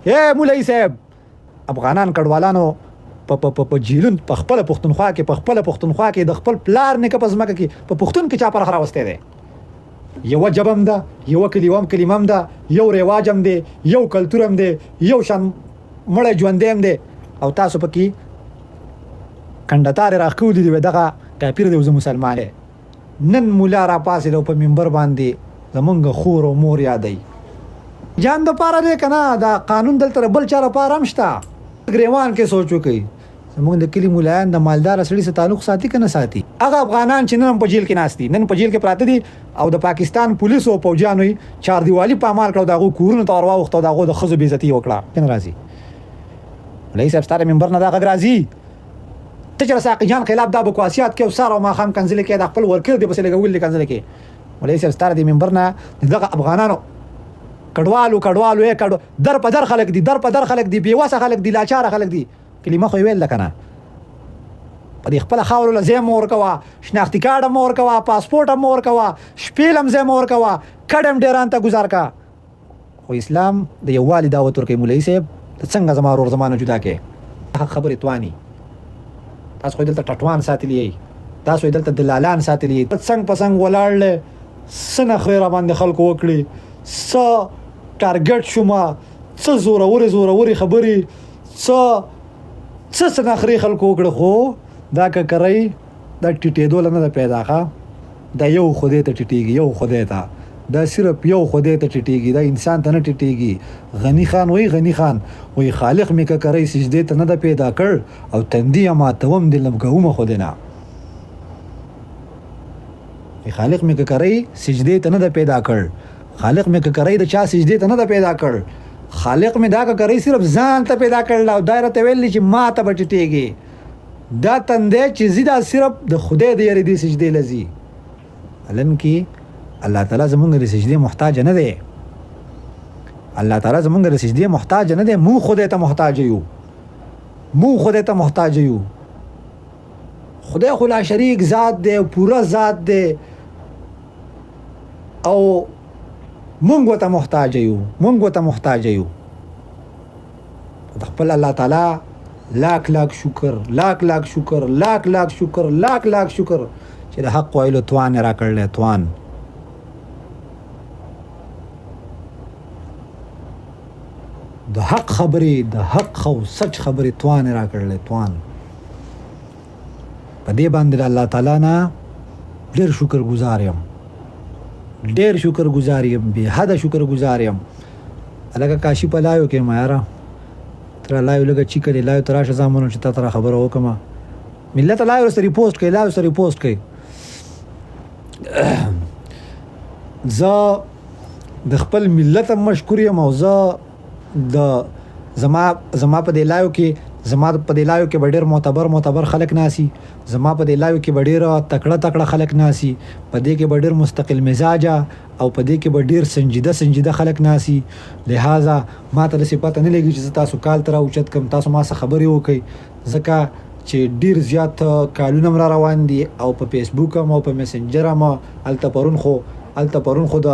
اے مولوي صاحب، افغانان کډوالانو په په په جیلون په خپل پښتونخوا کې، په خپل پښتونخوا کې د خپل پلار نیکه په ځمکه کې په پښتون کې چا پرخ راوستی دی؟ یوه ژبه هم ده، یوه کلیوم کلمه هم ده، یو رواج هم دی، یو کلتور هم دی، یو شان مړی ژوندی هم دی، او تاسو پکې کنډتارې راښکولي دي، دغه کافر دی او زه مسلمان یم. نن مولا راپاڅېد او په منبر باندې زمونږ خور او مور یادوي. جان د پاره دی کنه، دا قانون دلته د بل چا لپاره هم شته. ګریوان کې سوچ وکړئ، زمونږ د کلي مولایان د مالدار سړي سره تعلق ساتي که نه ساتي؟ هغه افغانان چې نن هم په جیل کې ناست دي، نن په جیل کې پراته دي او د پاکستان پولیسو او پوځیانو یې چاردیوالي پامال کړه او د هغو کورونو ته ور واوښته او د هغو د ښځو بې عزتي یې وکړه. نه راځي مولوي صاحب، ستا د منبر نه دا غږ راځي، ته چې د ساقي جان خلاف دا بکواسیات کې او سار او ماښام کنځلې کې، دا خپل ورکر دې پسې لګول دي کنځلې کې. مولوي صاحب، ستا د منبر نه دغه افغانانو کډوالو کډوالو یې کډو در په در خلک دي، در په در خلک دي، بې وسه خلک دي، لاچاره خلک دي، کلمه خو یې ویل ده که نه؟ په دې خپله خاورو له ځای مه ورکوه، شناختي کارډ هم مه ورکوه، پاسپورټ هم مه ورکوه، شپې له هم ځای مه ورکوه، کډه هم ډېران ته ګوزار که. خو اسلام د یووالي دعوت ورکوي. مولوي صاحب، ته څنګه زما ورور زما نه جدا کې؟ حق خبرې تواني. تاسو خو دلته ټټوان ساتلی یئ، تاسو یې دلته دلالان ساتلی یئ. څنګ په څنګ ولاړ لی، څه نخرې را باندې خلکو وکړي، څه ټارګټ شوم، څه زورورې زورورې خبرې، څه څه څه نخرې خلکو وکړي، خو دا ککرۍ دا ټیټېدو له نه ده پیدا. ښه، دا یو خدای ته ټیټېږي، یو خدای ته، دا صرف یو خدای ته ټیټېږي، دا انسان ته نه ټیټېږي. غني خان وایي، غني خان وایي، خالق مې ککرۍ سجدې ته نه ده پیدا کړ او تندی یې ماتوم دې لمکومه خو دې نه. خالق مې ککرۍ سجدې ته نه ده پیدا کړ، خالق مې ککرۍ د چا سجدې ته نه ده پیدا کړ، خالق مې دا ککرۍ صرف ځان ته پیدا کړل او دا راته ویل چې ما ته به ټیټېږي. دا تندی چې ځي دا صرف د خدای د یاري دې سجدې له ځي. الن کې الله تعالی زمونږ د سجدې محتاج نه دی، الله تعالی زمونږ د سجدې محتاج نه دی، مونږ خدای ته محتاج یو، مونږ خدای ته محتاج یو. خدای خو لا شریک ذات دی، پوره ذات دی، او مونږ ورته محتاج یو، مونږ ورته محتاج یو. د خپل الله تعالی لاک لاک شکر، لاک لاک شکر، لاک لاک شکر، لاک لاک شکر چې د حق ویلو توان یې راکړلی، توان. د حق خبرې، د حق او سچ خبرې توان یې راکړلی، توان. په دې باندې د الله تعالی نه ډېر شکر ګزار یم، ډېر شکر ګزار یم، بې حده شکر ګزار یم. هلکه کاشي په لایو کې یم یاره، تر لایو لږه چیکلې لایو ته راشه زامنو چې تا ته خبره وکړم. ملت لایو سره ریپوسټ کوي، لایو سره ریپوسټ کوي. زه د خپل ملت هم مشکور یم او زه د زما زما په دې لایو کې، زما په دې لایو کې به ډېر معتبر معتبر خلک ناسي، زما په دې لایو کې به ډېر تکړه تکړه خلک ناسي، په دې کې به ډېر مستقل مزاجه او په دې کې به ډېر سنجیده سنجیده خلک ناسي. لهذا ما ته داسې پته نه لګي چې زه تاسو کال ته راوچت کړم، تاسو ما سره خبرې وکړئ، ځکه چې ډېر زیات کالونه هم را روان دي او په فیسبوک هم او په میسنجر هم. هلته پرون خو د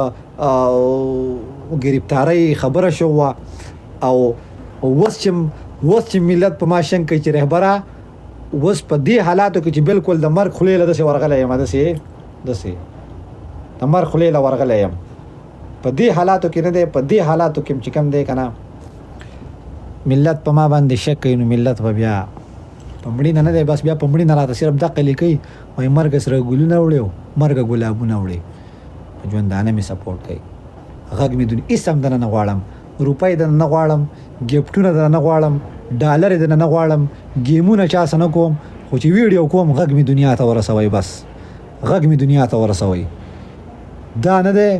ګرفتارۍ خبره شوه او اوس چې ملت په ما شنګ کوي چې رهبره، اوس په دې حالاتو کې چې بالکل د مرګ خولې له داسې ورغلی یم، داسې د مرګ خولې له ورغلی یم، په دې حالاتو کې نه دی، په دې حالاتو کې چې کم دی که نه، ملت په ما باندې شک کوي، نو ملت به بیا په مړینه نه دی، بس بیا په مړینه راته صرف دقه لیکي، وایي مرګ سره ګلونه وړي او مرګ ګلابونه وړي. په ژوندانه مې سپورټ کوي، غږ مې دنیا، هېڅ هم درنه نه غواړم، روپۍ درنه نه غواړم، ګفټونه درنه نه غواړم، ډالرې درنه نه غواړم، ګیمونه چا سره نه کوم، خو چې ویډیو کوم غږ مې دنیا ته ورسوئ، بس غږ مې دنیا ته ورسوئ. دا نه دی،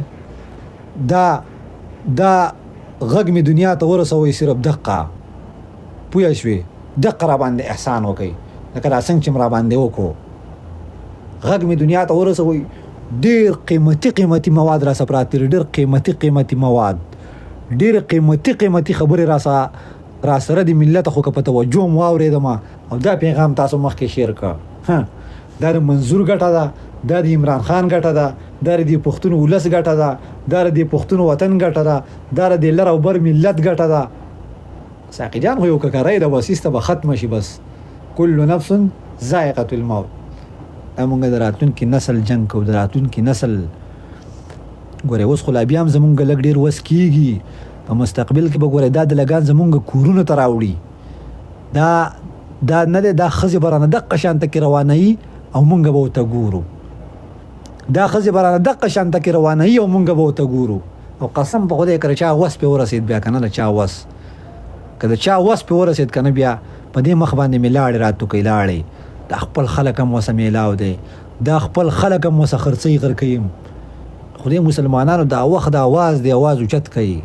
دا غږ مې دنیا ته ورسوئ، صرف دقه پوه شوې، دقه را باندې احسان وکړئ لکه دا څنګه چې را باندې وکړو، غږ مې دنیا ته ورسوئ. ډیر قیمتي قیمتي مواد را سره پراته دي، ډیر قیمتي قیمتي مواد، ډیر قیمتي قیمتي خبرې را سره دي ملت، خو که په توجه مو واورېدم او دا پیغام تاسو مخکې شیر کړ. دا د منظور ګټه ده، دا د عمران خان ګټه ده، دا د پښتون ولس ګټه ده، دا د پښتون وطن ګټه ده، دا د لر او بر ملت ګټه ده. ساقي جان خو یو ککرۍ ده، بس ایسته به ختمه شي. بس کل نفس ذائقة الموت. دا مونږ د راتلونکي نسل جنګ کوو، د راتلونکي نسل. ګورې اوس خو لا بیا هم زمونږ لږ ډېر وس کېږي، په مستقبل کې به ګورې دا د لګان زمونږ کورونو ته راوړي. دا دا نه دی، دا ښځې به رانه دقه شان ته کې روانوي او مونږ به ورته ګورو. دا ښځې به رانه دقه شان ته کې روانوي او مونږ به ورته ګورو. او قسم په خدای که د چا وس پې ورسېد بیا که نه، د چا وس که د چا وس پې ورسېد که نه، بیا په دې مخ باندې مې لاړې راتو کوي لاړې. دا خپل خلک هم وسه میلاو دی، دا خپل خلک هم وسه خرڅوي غرکوي. خدای مسلمانانو دا وخت د اواز دی، اواز اوچت کوي.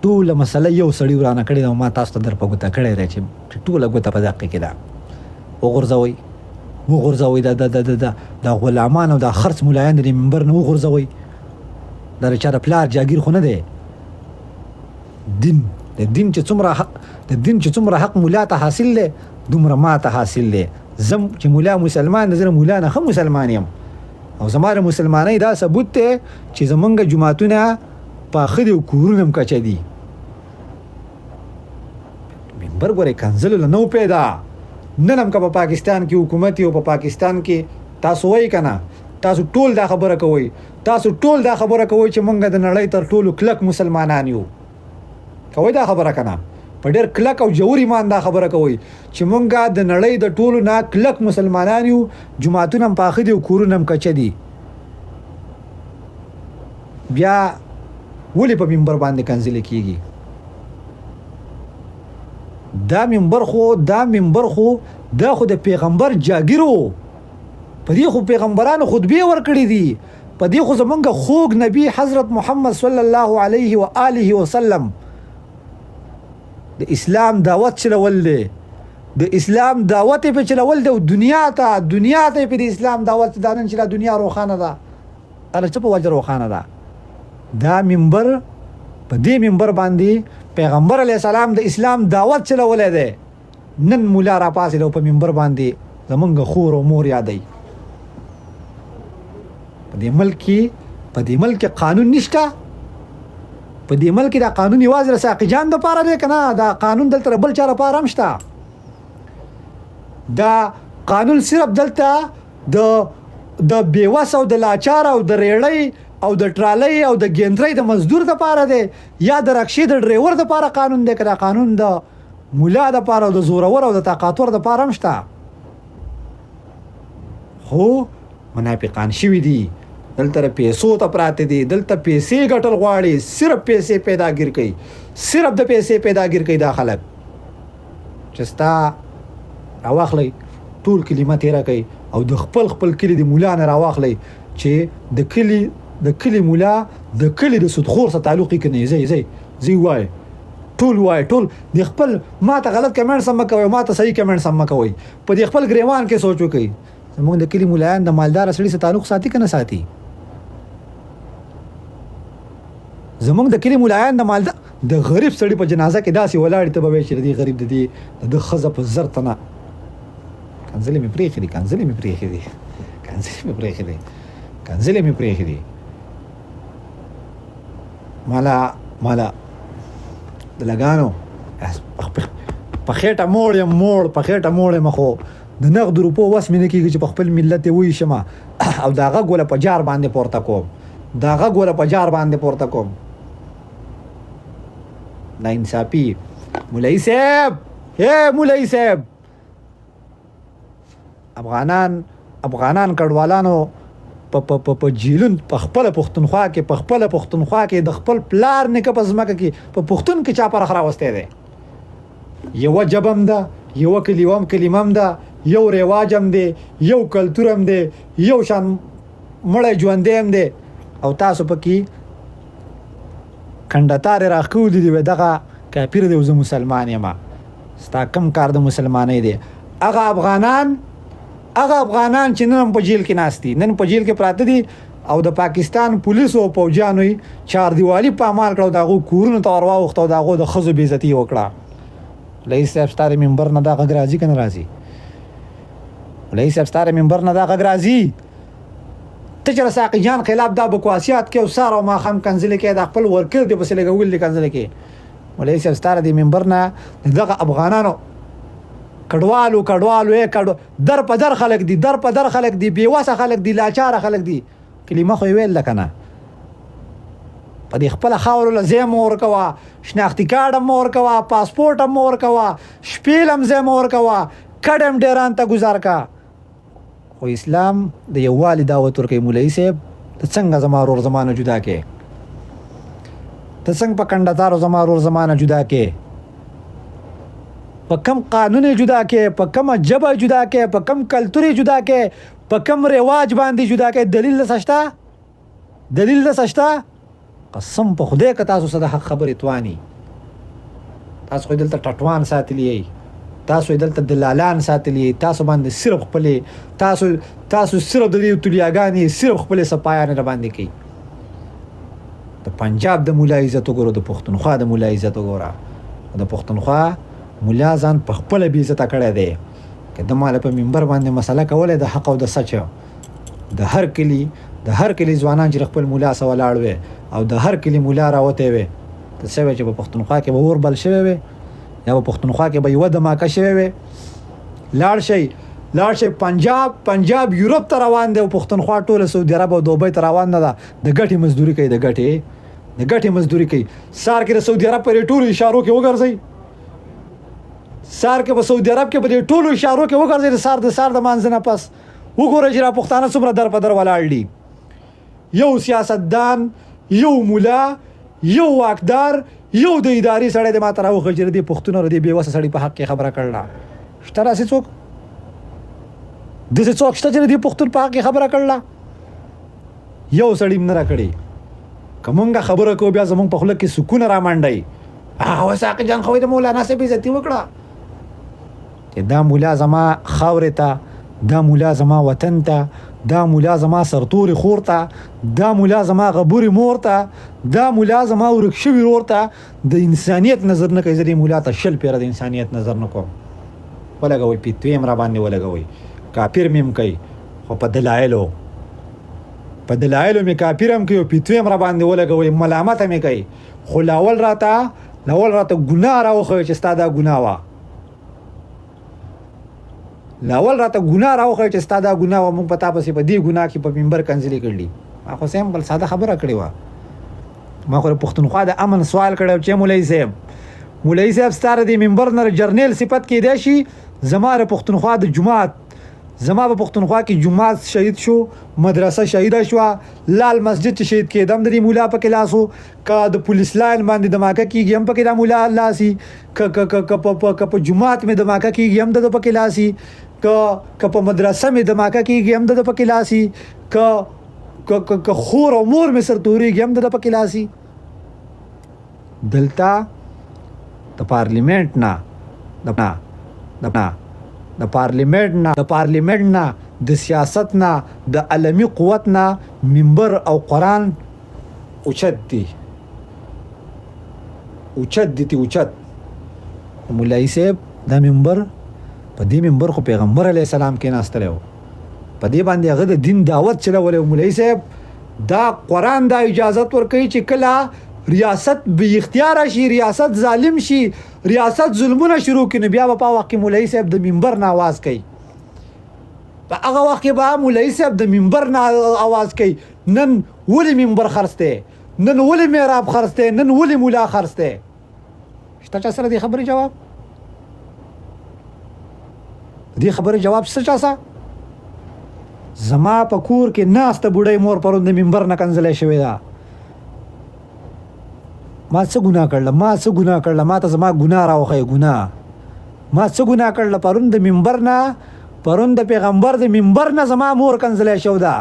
ټوله مسله یو سړي ورانه کړې ده او ما تاسو ته در په ګوته کړی دی چې ټوله ګوته په دقې کې ده. وغورځوئ، وغورځوئ دا دا دا دا دا غلامان او دا خرڅ ملایان د دې منبر نه وغورځوئ. دا د چا د پلار جاګیر خو نه دی. دین د دین چې څومره حق، د دین چې څومره حق مولا ته حاصل دی دومره ما ته حاصل دی. زم چې مولا مسلمان دی، زه مولا نه ښه مسلمان یم. او زما د مسلمانۍ دا ثبوت دی چې زمونږ جوماتونه پاخه دي او کورونه هم کچه دي. منبر ګورې کنځلو له نه پیدا. نن هم که په پاکستان کې حکومت او په پاکستان کې تاسو وایي که نه، تاسو ټول دا خبره کوئ، تاسو ټول دا خبره کوئ چې مونږ د نړۍ تر ټولو کلک مسلمانان یو. کوئ دا خبره که نه؟ په ډېر کلک او ژور ایمان دا خبره کوئ چې مونږ د نړۍ د ټولو نه کلک مسلمانان یو، جوماتونه هم پاخه دي او کورونه هم کچه دي. بیا ولې په منبر باندې کنځلې کیږي؟ دا منبر خو، دا منبر خو، دا خو د پیغمبر جاګیر و. په دې خو پیغمبرانو خطبې ورکړې دي. په دې خو زمونږ خوږ نبی حضرت محمد صلی الله علیه و آله وسلم د اسلام دعوت چلول دی، د اسلام دعوت یې په چلول دی او دنیا ته، دنیا ته یې په د اسلام دعوت. دا نن چې دا دنیا روښانه ده، دا د څه په وجه روښانه ده؟ دا منبر، په دې منبر باندې پیغمبر علیه السلام د اسلام دعوت چلولی دی. نن مولا راپاڅېد او په منبر باندې زمونږ خور او مور یادوي. په دې ملک کې، په دې ملک کې قانون نشته. په دې ملک کې دا قانون یوازې د ساقي جان دپاره دی که نه؟ دا قانون دلته د بل چا لپاره هم شته. دا قانون صرف دلته د د بېوس او د لاچار او د ریړۍ او د ټرالۍ او د ګیندرۍ د مزدور دپاره دی یا د رکشې د ډریور دپاره قانون دی که دا قانون د مولا دپاره او د زورور او د طاقتور دپاره هم شته؟ خو منافقان شوي دي، دلته د پیسو ته پراته دي، دلته پیسې ګټل غواړي، صرف پیسې پیداګیر کوي، صرف د پیسې پیداګیر کوي دا خلک. چې ستا راواخلئ ټول کلمه تیره کوي او د خپل خپل کلي د مولا نه راواخلئ چې د کلي، د کلي مولا د کلي د سودخور سره تعلق یې که نه. ځئ ځئ ځئ، وایي ټول، وایي ټول. د خپل ما ته غلط کمنټس هم مه کوئ، ما ته صحیح کمنټس هم مه کوئ. په دې خپل ګریوان کې سوچ وکړئ، زموږ د کلي مولایان د مالدار سړي سره تعلق ساتي که نه ساتي؟ زموږ د کلي مولایان د مالدار د غریب سړي په جنازه کې داسې ولاړ ته به وایي چې د دې غریب د دې د ده ښځه په زر تنه. کنځلې مې پرېښې دي، کنځلې مې پرېښې دي، کنځلې مې پرېښې دي، کنځلې مې پرېښې دي. مالا مالا د لګانو په خېټه موړ یم، موړ په خېټه موړ یم، خو د نغدو روپو وس مې نه کېږي چې په خپل ملت یې وویشم او دا غږ وله په جار باندې پورته کوم، دا غږ وله په جار باندې پورته کوم. نا انصافي. مولوي صاحب، اے مولوي صاحب، افغانان، افغانان کډوالانو په په په په جیلون په خپله پښتونخوا کې، په خپله پښتونخوا کې د خپل پلار نیکه په ځمکه کې په پښتون کې چا پرخ راوستی دی؟ یوه ژبه هم ده، یوه کلیوم کلمه هم ده، یو رواج هم دی، یو کلتور هم دی، یو شان مړی ژوندی هم دی، او تاسو پکې کنډتارې راښکولي دي. وایي دغه کافر دی او زه مسلمان یم. ستا کم کار د مسلمانۍ دی؟ هغه افغانان، هغه افغانان چې نن هم په جیل کې ناست دي، نن په جیل کې پراته دي او د پاکستان پولیسو او پوجانو یې چاردیوالي پامال کړه او د هغو کورونو ته ور واوښته او د هغو د ښځو بېعزتي یې وکړه. رئیس صاحب، ستا د منبر نه دا غږ راځي که نه راځي؟ رئیس صاحب، ستا د منبر نه دا غږ راځي؟ ته چې د ساقي جان خلاف دا بکواسیات کې او سار او ماښام کنځلې کوې، دا خپل ورکر دې پسې لګول دي کنځلې کې. مولوي صاحب، ستا د منبر نه دغه افغانانو کډوالو کډوالو یې کډو در په در خلک دي، در په در خلک دي، بې وسه خلک دي، لاچاره خلک دي. کلمه خو یې ویل ده که نه؟ په دې خپله خاوره له ځای مه ورکوه، شناختي کارډ هم مه ورکوه، پاسپورټ هم مه ورکوه، شپې له هم ځای مه ورکوه، کډه هم ډېران ته ګوزار که. خو اسلام د یووالي دعوت ورکوي. مولوي صاحب، ته څنګه زما ورور زما نه جدا کې؟ ته څنګه په کنډتارو زما ورور زما نه جدا کې؟ په کم قانون جدا کې، په کومه ژبه جدا کې، په کم کلتور جدا کې، په کم رواج باندې جدا کې؟ دلیل څه شته؟ دلیل څه شته؟ قسم په خدای که تاسو څه د حق خبرې تواني. تاسو خو دلته ټټوان ساتلی یئ، تاسو دلته دلالان ساتلی یئ، تاسو باندې صرف خپلې تاسو صرف د دې تولیاګانې صرف خپلې سپایانې را باندې کوي. د پنجاب د مولا عزت وګوره، د پښتونخوا د مولا عزت وګوره. د پښتونخوا مولا ځان په خپله بې عزته کړی دی. که د ماله په منبر باندې مسله کولی د حق او د سچ، د هر کلي ځوانان چې خپل مولا سره ولاړ وي او د هر کلي مولا راوتی وي، ته څه وایې چې په پښتونخوا کې به اور بل شوی وي یا په پښتونخوا کې به یوه دماکه شوی وي؟ لاړ شئ، لاړ شئ. پنجاب، پنجاب یورپ ته روان دی او پښتونخوا ټوله سعودي عرب او دوبۍ ته روان نه ده. د ګټې مزدوري کوي، د ګټې مزدوري کوي. سار کې د سعودي عرب پر ټولو اشارو کې وګرځئ، سار کې په سعودي عرب کې په دې ټولو اشارو کې وګرځئ، د سار د مانځه نه پس وګوره چې را پښتانه څومره در په در ولاړ دي. یو سیاستدان، یو مولا، یو واکدار، یو د ادارې سړی د ماته راوښیي چې د دې پښتون او د دې بې وسه سړي په حق کې خبره کړله. شته داسې څوک؟ داسې څوک شته چې د دې پښتون په حق کې خبره کړله؟ یو سړي هم نه راکړي. که مونږه خبره کوو، بیا زمونږ په خوله کې سکونه رامنډئ. هغه ساقي جان خو د مولانا صاحب عزتي وکړه. چې دا مولا زما خاورې ته، دا مولا زما وطن ته، دا مولا زما سرتوري خور ته، دا مولا زما غبوري مور ته، دا مولا زما ورک شوي ورور ته د انسانیت نظر نه کوي، زه دې مولا ته 20 پیره د انسانیت نظر نه کوم. ولګوئ، فتوې هم را باندې ولګوئ، کافر مې هم کوي، خو په دلایلو مې کافر هم کوي او فتوې هم را باندې ولګوئ، ملامته مې کوي، خو لاول راته ګناه راوښیي چې ستا دا ګناه وه. لاول راته ګناه راوښیي چې ستا دا ګناه وه، مونږ په تا پسې په دې ګناه کې په منبر کنځلې کړلي. ما خو سمپل ساده خبره کړې وه. ما خو د پښتونخوا د امن سوال کړی چې مولوي صاحب، مولوي صاحب، ستا د دې منبر نه جرنیل صفت کېدای شي. زما د پښتونخوا د جومات، زما په پښتونخوا کې جومات شهید شو، مدرسه شهیده شوه، لال مسجد چې شهید کېدم د دې مولا پکې لاس و. که د پولیس لاین باندې دماکه کېږي هم پکې دا مولا لاسي، که په جومات مې دماکه کېږي هم د ده پکې لاسي، که په مدرسه مې دماکه کېږي هم د ده پکې لاسي، که خور او مور مې سر تورېږي هم د ده پکې لاسي. دلته د پارلیمنت نه د نه د نه د پارلیمنت نه د پارلیمنت نه، د سیاست نه، د علمي قوت نه منبر او قرآن اوچت دی، اوچت دي تی اوچت. مولای صاحب، دا منبر، په دې منبر خو پیغمبر علی السلام کې ناستلی و، په دې باندې هغه د دین دعوت چلولی و. مولای صاحب، دا قرآن دا اجازت ورکوي چې کله ریاست بې اختیاره شي، ریاست ظالم شي، ریاست ظلمونه شروع کړي، نو بیا به په وخت کې مولوي صاحب د منبر نه आवाज کوي. په هغه وخت کې به مولوي صاحب د منبر نه आवाज کوي. نن ولې منبر خرڅ دی؟ نن ولې محراب خرڅ دی؟ نن ولې مولا خرڅ دی؟ شته چا سره دې خبرې جواب؟ دې خبرې جواب شته چا سره؟ زما په کور کې ناسته بوډۍ مور پرون د منبر نه کنځلې شوې ده. ما څه ګناه کړله؟ ما څه ګناه کړله؟ ما ته زما ګناه راوښیه، ګناه. ما څه ګناه کړله؟ پرون د منبر نه، پرون د پیغمبر د منبر نه زما مور کنځلې شو ده،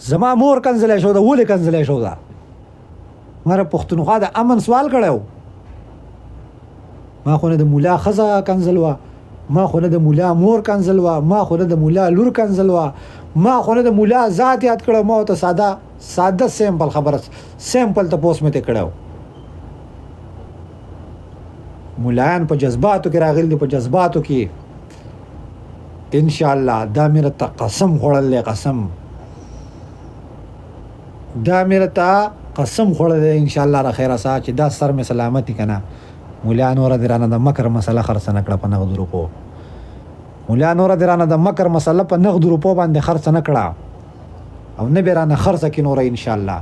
زما مور کنځلې شو ده. ولې کنځلې شو ده؟ ما پښتونخوا د امن سوال کړی و. ما خو نه د مولا ښځه کنځل وه، ما خو نه د مولا مور کنځل وه، ما خو نه د مولا لور کنځل وه، ما خو نه د مولا ذات یاد کړو. ما ته ساده ساده سیمپل خبره، سیمپل تپوس مې ته کړو. مولایان په جذباتو کې راغلي دي، په جذباتو کې. ان شاء الله دا مې راته قسم خوړل دی، قسم دا مې راته قسم خوړلی دی ان شاءالله د خیره سه چې دا سر مې سلامت وي کنه ملا نوره دې رانه د مکر مسله خرڅه نه کړه په نغدو روپو. ملا نوره دې رانه د مکر مسله په نغدو روپو باندې خرڅه نه کړه او نه به رانه خرڅه کې نوره ان شاءالله.